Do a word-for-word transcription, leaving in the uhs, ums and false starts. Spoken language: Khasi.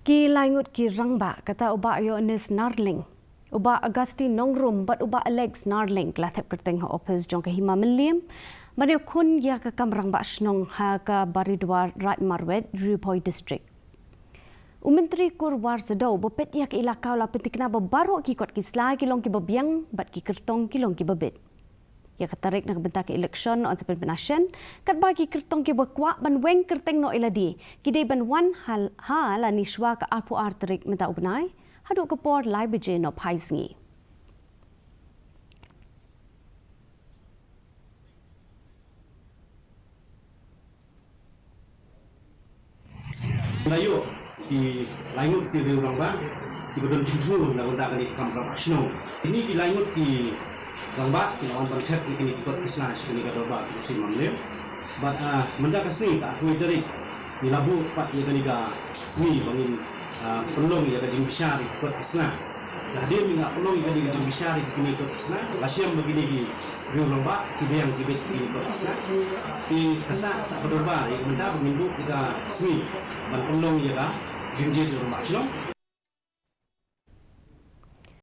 Ki laingut ki rangbah, kata u Bah Ïoannis Narling, u Bah Augustine Nongrum bad u Bah Alex Narling, ki la thep kyrteng ha ophis jong ka Hima Mylliem ban ïakhun ïa ka kam rangbah shnong ha ka Baridwar, Raid Marwet, Ri Bhoi District. U Myntri Kur War Sadaw ba peit ïa ka elaka u la pynthikna ba baroh ki kot ki sla ki long kiba biang bad ki kyrtong ki long kiba bit. Ïa ka tarik na ka bynta ka elekshon yn sa pynpynashen, katba ki kyrtong kiba kwah ban weng kyrteng noh ïa lade ki dei ban wan ha, ha lane shwa ka arphew ar tarik mynta u bnai, haduh ka por lai baje nohphai sngi. Nga ïoh ki laingut ki riew rangbah kiba don jingthmu na ka bynta kane ka kam rangbah shnong. Kine ki laingut ki rangbah ki la wan ban thep ïa kine ki kot ki sla sha kane ka dorbar ka Sir Mamlem. Bad, ah, mynta ka sngi ka arphew tarik ngi la buh pat ïa kane ka sngi ba ngin, ah, pynlong ïa ka jingbishar ïa ki kot ki sla. Hadien ba ngi la pynlong ïa kane ka jingbishar ïa kine ki kot ki sla, la shem ba kine ki riew rangbah ki biang ki bit ïa kine ki kot ki sla. Te ka sna ka sah ka dorbar ïa ka mynta ba ngin buh ïa ka sngi ban pynlong ïa ka jingjia rangbah shnong.